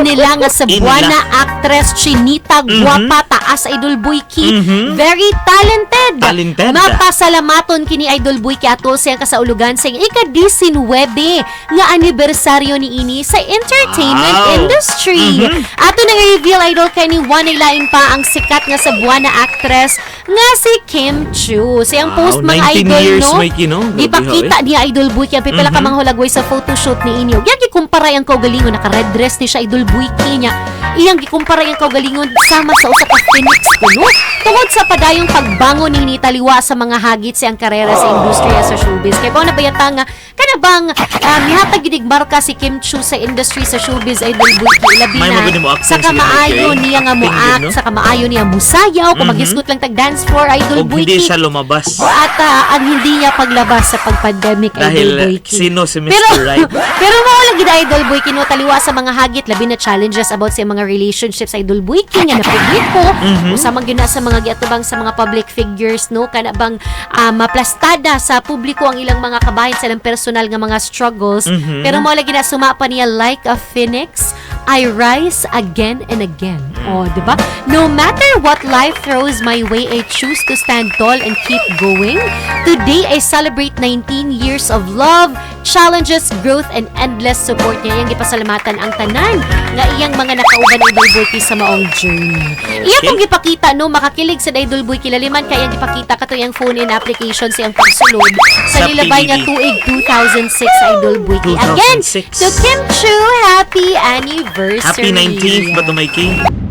Nila nga Cebuana actress Chinita, guwapa, taas, Idol Boyki. Very talented. Talented. Mapasalamaton kini, Idol Boyki, atol sa iyang kasaulugan sa iyang ika-19 nga anibersaryo ni ini sa entertainment industry. Ato nang reveal, Idol Kenny, one lain pa ang sikat nga Cebuana actress nga si Kim Chiu. Sa iyang post, mga 19 idol, years, no? Mikey, no? Grabe, Ipakita niya, Idol Boyki, ang pipila ka mga hulagway sa photoshoot ni inyo. Yang gikumpara ang kaugalingon, naka red dress ni siya, Idol Boyki, niya. Iyang gikumpara ang kaugalingon sama sa usa ka phoenix kuno. Tungod sa padayong pagbangon ni taliwa sa mga hagit sa iyang karera sa industriya sa showbiz. Kay pa na bayata nga kana bang mihatag gidig marka si Kim Chiu sa industry sa showbiz, Idol Boyki, labi May na maganda mo acting sa si kamaayo Mikey. niya nga Acting mo-act, yun, no? sa kamaayo niya musayaw, kung maghisgot lang tag dance floor, Idol Og hindi Boyki. Siya lumabas. At ang hindi niya paglabas sa pag-pandemic, Dahil Idol Boyki. Sino si Mr. Pero, Right? pero mao lang gid, Idol Boyki, no, taliwa sa mga hagit, labi na challenges about sa mga relationships, Idol Boyki, nga napubliko. Usa man gyud na sa mga giatubang sa mga public figures, no, kana bang maplastada sa publiko ang ilang mga kabahin sa ilang personal nga mga struggles. Pero mao lagi na suma pa niya, "Like a phoenix, I rise again and again." Oh, di ba? "No matter what life throws my way, I choose to stand tall and keep going. Today, I celebrate 19 years of love, challenges, growth, and endless support," niya. Iyang gipasalamatan ang tanan nga iyang mga nakauban, Idol Boyki, sa maong journey. Iya pong gipakita, no, makakilig sa Idol Boyki, laliman kay iyang gipakita kato iyang phone in application sa iyang pagsulod sa Sa nilabay nga PBB. Tuig 2006, Idol Boyki. Again, 2006. to Kim Chiu, happy anniversary. Happy 19th ba to, Mikey?